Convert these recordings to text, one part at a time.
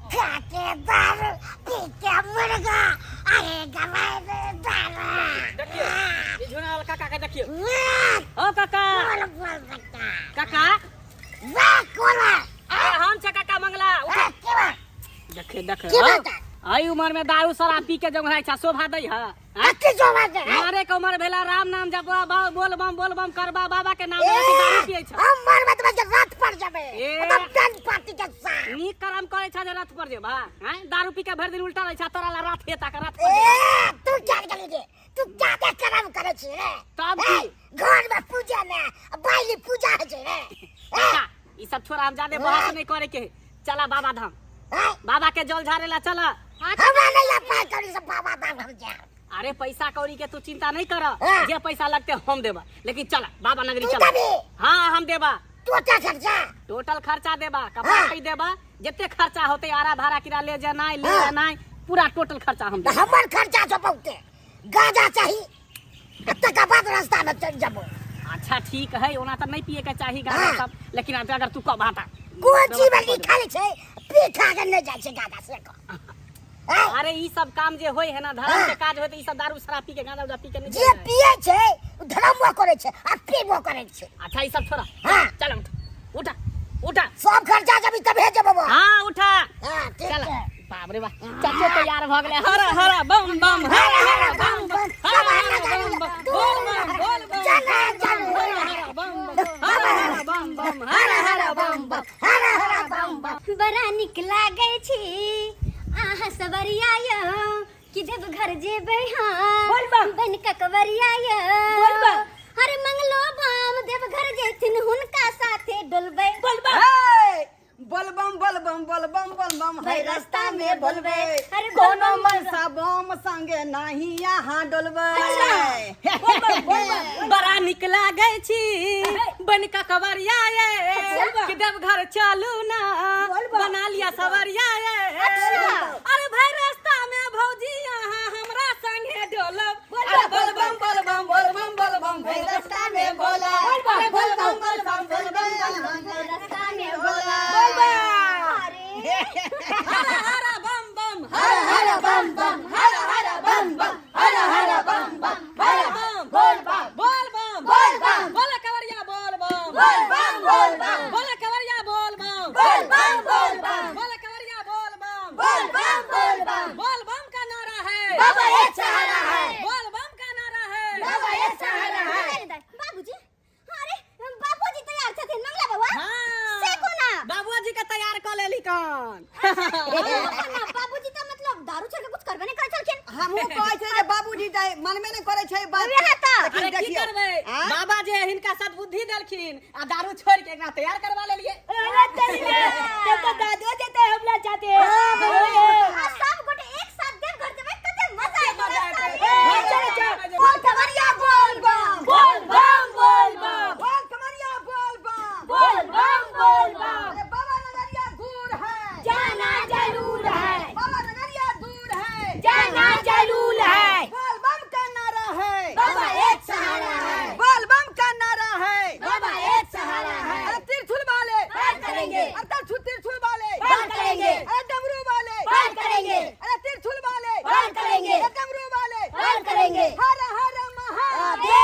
खाके दारू पी के मुर्गा अरे गमाई दारू। देखियो, ई झुना वाला काका के देखियो। ओ काका, बोल बोल बेटा। काका। वाह, कोला। अरे हम छे काका मंगला, उठो। के बा? देखे देखे। की बात? आई उम्र में दारू शराब पी के जंगल छै, शोभा दै है? कथी शोभा दे है? मारे के उम्र भेला, राम नाम जपवा, बोल बम बोल बम करबा, बाबा के नाम लेके दारू पिए छै। हम मरबे त बस रथ पर जेबे। ए। एकदम डन पार्टी के साथ। नीक कर्म करे छै जे रथ पर जेबा? हैं, दारू पी के भरि दिन उल्टा रहै छै, तोरा ला रथ हेता के रथ पर जेबा? ए, तू क्या गेली रे? तू क्या के कर्म करे छी रे? तब ए, की? घर में पूजा ने बाइली पूजा है छै रे। ए, काका, ई सब छोड़ा, हम ज्यादा बहस नहीं करे के है। चला बाबा धाम। ए, बाबा के जल झाड़े ला चला। हमरा नहीं आ पाए कौड़ी से बाबा धाम हम जाए। अरे पैसा कौड़ी के तू चिंता नहीं कर। हाँ। जे पैसा लगते हम देबा, लेकिन चला बाबा नगरी। तू चला। देबी? हाँ, हम देबा। टोटल खर्चा? टोटल खर्चा देबा, कपड़ा हाँ। खरीद देबा, जते खर्चा होते, आरा भाड़ा किरा ले जाना ले हाँ। जाना, पूरा टोटल खर्चा हम तऽ देबा। हमर खर्चा छौ बहुते, गांजा चाही आ तकर बाद रास्ता में चलि जेबो। अच्छा ठीक है, ओना तऽ नहीं पिए के चाही गांजा हाँ। सब, लेकिन अब अगर तू कहबा तऽ कोन चीज में लिखल छै पी खा के नहि जाइ छै गांजा से कह? आँय? अरे ई सब काम जे होय है ना, धर्म हाँ। के काज होय, तऽ ई सब दारू शराब पी के, गांजा उजा पी के नहीं जे जाय है। पिए छै ओ धर्मो करै छै आ पीबो करै छै। अच्छा, ई सब छोड़ा। हाँ। चल, उठ उठा उठा। सब खर्चा जबी तबे जेबो। हाँ, उठा। हाँ, ठीक चल। छै। बाप रे बाप, चाचो तैयार भ गेलै। हर हर बम बम, हर हर बम बम, हर हर बम बम, बोल बम बोल बम, चल चल। हर हर बम बम, हर हर बम बम, हर हर बम बम, हर हर बम बम। बड़ा निक लागै छी अहाँ सवरिया यौ, कि देवघर जेबै हम बन ककवरिया यौ। हर मंगलो बम देवघर जेथिन, हुनका साथे डोलबै। हे! बोलबम बोलबम बोलबम बोलबम है रास्ता में बोलबे। अरे कोनो बोलबम। मनसा बम संगे नाही यहाँ डोलबे। बड़ा निक लागै छी बन ककवरिया ये, कि देवघर चलू ना, बना लिया सवरिया ये। अरे भाई, रास्ता में भौजी यहाँ हमरा संगे डोलब। अरे बोलबम बोलबम बोलबम बोलबम है रास्ता में बोला। अरे बोलबम बोलबम बोलबम बोलबम है रास्ता में बोला। अरे हर हर बम बम, हर हर बम बम, हर हर बम बम, हर हर बम बम, हर बम। बोल बम। बोल बम। बोल बम। बोल कवरिया बोल बम। बोल बम बोल बम। बोल कवरिया बोल बम। बोल बम बोल बम। बोल कवरिया बोल बम। बोल बम बोल बम। बोल बम का नारा है, बाबा एक सहारा है। बोल बम का नारा है, बाबा एक सहारा है। बाबूजी, अरे बाबूजी तैयार छथिन मंगला बउआ? हाँ। से कोना? बाबूजी के तैयार कऽ लेली कन। कोना बाबूजी तऽ मतलब दारू छोड़ के कुछ करबे नहीं करै छलखिन। हमहूँ कहै छै जे बाबूजी जाय मनमे नहि करै छै बात। वएह तऽ। लेकिन अरे की देखियौ, करबै, आँय? बाबा जे हिनका सद्बुद्धि देलखिन आ दारू छोड़ के एकरा तैयार करवा लेलिए। आ सब गोटे एक साथ देवघर जेबै, कते मजा आएत। मजा रास्ता एतै। में। चलो, चलो। बोल कमरिया बोल बम। बोल बम बोल बम। बोल कमरिया बोल बम। बोल बम बोल बम। अरे बाबा नगरिया दूर है, जाना जरूर है। बाबा नगरिया दूर है, जाना जरूर है। बोल बम का नारा है, बाबा एक सहारा है। बोल बम का नारा है, बाबा एक सहारा है। अरे त्रिशूल वाले पार करेंगे। अरे त्रिशूल त्रिशूल वाले पार करेंगे। अरे डमरू वाले पार करेंगे। अरे त्रिशूल वाले पार करेंगे। अरे डमरू वाले पार करेंगे। हर हर महादेव।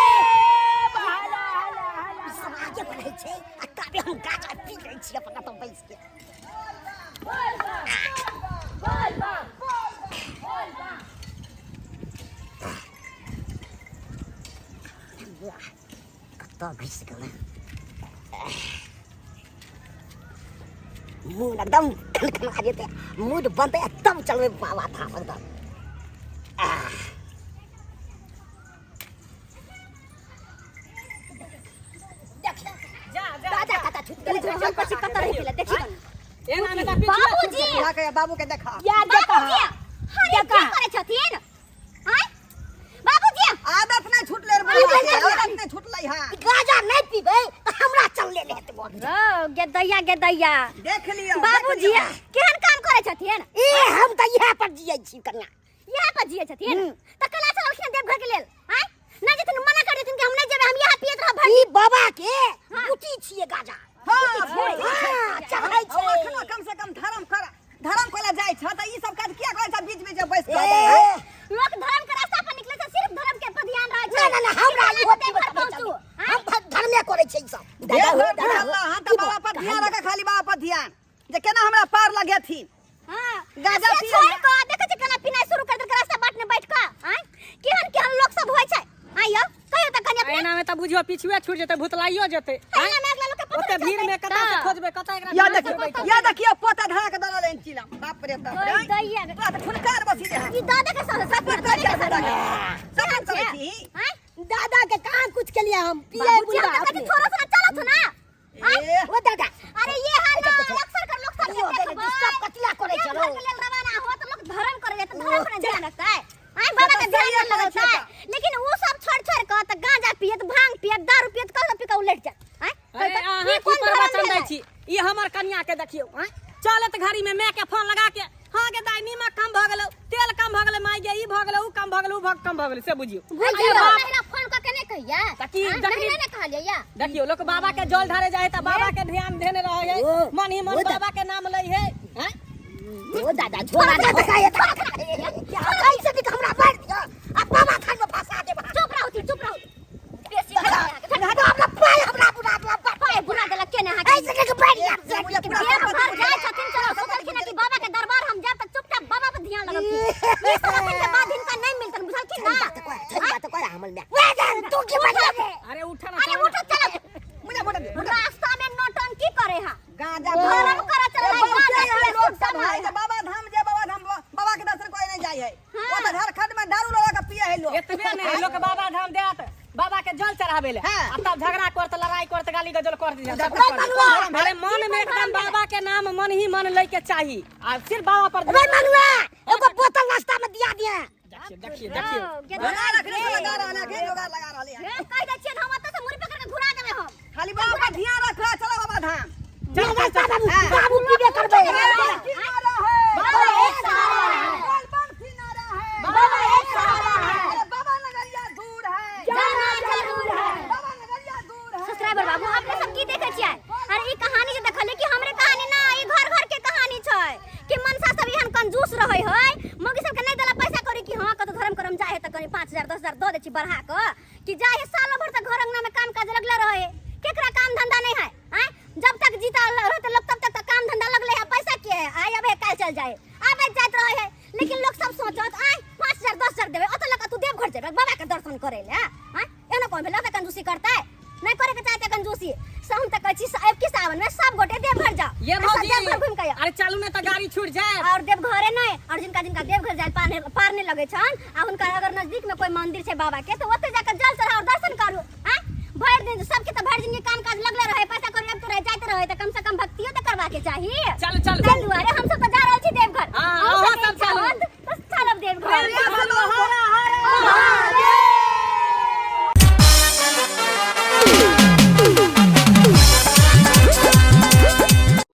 सब आगे बढ़ै छै आ ताबे हम गांजा पी लै छी अपना तो बैस के। वाह, कतऽ घुसि गेलै मूड, एकदम खनखना जेतै मूड, बनतै आ तब चलबै बाबा धाम एकदम। आह। जा जा। दादा कतऽ छुटि गेलै? हम पछी कतऽ रहि गेलै देखी कनी। एना में तऽ पीछे। बाबूजी। के बाबू के देखा। बाबूजी, अरे की करै छथिन आँय बाबूजी? आदत नहीं छूटले रे बुढ़वा के, आदत नहीं छूटले है। गाजा नहि पीबै तऽ हमरा चलले नहि हेतै बॉडी। ओ गेदैया गेदैया। देख लियो। बाबूजी केहन काम करै छथिन? ए, हम तऽ इएह पर जियै छी कन्या। यहाँ पर जियै छथिन तऽ कला चललखिन देवघर के लेल? आँय, नहि जेथिन, मना कर देथिन कि हम नहि जेबै, हम यहाँ पियत रहब भरि। ई बाबा के बूटी छियै गाजा। बुझियो पिछुए छूट जेतै, भुतलाइयो जेतै। अहिना में अगला लोग के पता ओते भीड़ में कतऽ से खोजबै, कतऽ एकरा या ढूंढबै? देखियो, या देखियो, पोता धरा के दला लेन चिलम। बाप रे बाप रे। ओइ दैया। तोरा तऽ ठुनकार बसी दे। ई दादा के संग सब सब दादा के संग। सब करै छी। आँय? दादा के कहाँ कुछ के लिए हम पिए बाबूजी, बुढ़ा हम तऽ अपने। कथी थोड़ा सा चलत ना। ए, ओ दादा। अरे ये हाल ना अक्सर कर लोग सब अरे ओ के दादा, डिस्टर्ब कथिला करै देवघर छलो? के लेल रवाना हो तऽ लोग धर्म करे जाए तऽ धर्म पर ध्यान रखतै। आँय, बाबा के ध्यान न लगतै, लेकिन उ सब छोड़ छोड़ के तऽ गांजा पियत, भांग पियत, दारू पियत, कल पी के उलट जात। आँय, अरे तऽ अहाँ ई की कोन धर्म प्रवचन दै भेलै? छी? ई हमर कनिया के देखियौ, आँय, चलत घड़ी में माय के फोन लगा के, हाँ गे दाई, नीमक कम भऽ गेलौ, तेल कम भऽ गेलै, माय गे ई भऽ गेलै, ऊ कम भऽ गेलै, ऊ भऽ कम भऽ गेलै, से बुझियौ। बुझियौ, अरे बाप। महिला फोन कऽ के नहि कहिया? तऽ की आँय, जखनी- महिला नहि कहलियै या? देखियौ, लोक बाबा के जल ढारे जाइ है तऽ बाबा के ध्यान देने रहै है, ओ, मन ही मन ओ बाबा के नाम लै है। आँय? ओ दादा, छोड़ा दे, ऐसे भी हमरा मार दियो आ बाबा थान में फंसा देब। चुप रहू, चुप रहू। बेसी भेल अहाँके। हमरा पाय हमरा बुरा देलक। पाय बुरा देलक के ने अहाँके? ऐसे के बैठ जा। देवघर जाइ छथिन, चलो सोचलखिन कि बाबा के दरबार हम जायब तऽ चुपचाप बाबा पर ध्यान लगबथिन। ई सब अखन के बाद हिनका नहि मिलतन, बुझलखिन ना? बात कोय सही बात कोय हमर में वे जा तू की बजा। अरे उठा ना। अरे चलो ना। उठो, चलो। मुझे मोटा दे, मोटा। रास्ता में नौटंकी करे हा। गांजा धर्म करे चल ए, रहा है, बहुते गांजा यहाँ पिए, लोग सुट्टा सब है, मारे। जे बाबा धाम, जे बाबा धाम, बाबा के दर्शन कोई नहीं जाय है। हाँ। ओ तऽ झारखंड में दारू लगा के पिए है लोग। एतबे नहीं, लोक बाबा धाम देत बाबा के जल चढ़ावे ले हाँ। आ तब झगड़ा करत, लड़ाई करत, गाली गजल करत सब सब कुछ करत। करत। अरे मन में एकदम बाबा के नाम मन ही मन ले के चाही आ सिर्फ बाबा पर रे मनुआ, एगो बोतल रास्ता में दिया दिया। देखियो, देखियो, देखियो। बना रखने से लगा रहल है, जोगाड़ लगा रहल है। हे, कहि दै छियै, हम ओतऽ से मुड़ी पकड़ के घुरा देबै हम। खाली बाबा पर ध्यान रख, चलो बाबा धाम। चल, चल, चल। बाबू, बाबू पीबे करबै। किनारा है। बाबा एक सहारा है। बोल बम किनारा है। बाबा एक सहारा है। अरे बाबा नगरिया दूर है, जाना जरूर है। बाबा नगरिया दूर है। सब्सक्राइबर बाबू, अपने सब की देखे छियै? अरे ई कहानी जे देखलियै कि हमरे कहानी ना, ई घर घर के कहानी छै कि मनसा सब एहन कंजूस रहै है, मौगी सबके नहि देला पैसा कौड़ी कि हाँ कतौ धर्म करम जाइ है तऽ कनि 5000 10,000 दऽ दै छी बढ़ा कऽ कि जाइ है। सालो भर तक घर अंगना में काम काज लगले रहे, केकरा काम धंधा नहीं है? आँय, जब तक जीता रहते लोग तब तक तऽ काम धंधा लगले है, पैसा के है, आय अबे काल्हि चल जाए, आबे जाइत रहे है। लेकिन लोग सब सोचत, आय 5000 10,000 देबै ओतऽ लऽ कऽ तू देवघर जेबै बाबा के दर्शन करै लए? आँय, एना कोन भेलै? ओतऽ कंजूसी करतै? नहि करे के चाहते कंजूसी से। हम तऽ कहै छी अब की सावन में सब गोटे देवघर जाओ ये आ सब भौजी, देवघर घुमि के आउ। अरे चलू ना तऽ गाड़ी छूट जाए। और देवघरे नहीं, और जिनका जिनका देवघर जाए पार नहीं, पार नहीं लगे छन आ हुनका अगर नजदीक में कोई मंदिर छै बाबा के तो ओते जाकर जल चढ़ाओ, दर्शन करू। आँय, भरि दिन सबके तऽ भरि दिन काम काज लगले रहे, पैसा कौड़ी आबिते रहे जाइत रहे, तऽ कम से कम भक्तियो तऽ करबा के चाही। चल, चल। ताहि दुआरे हमसब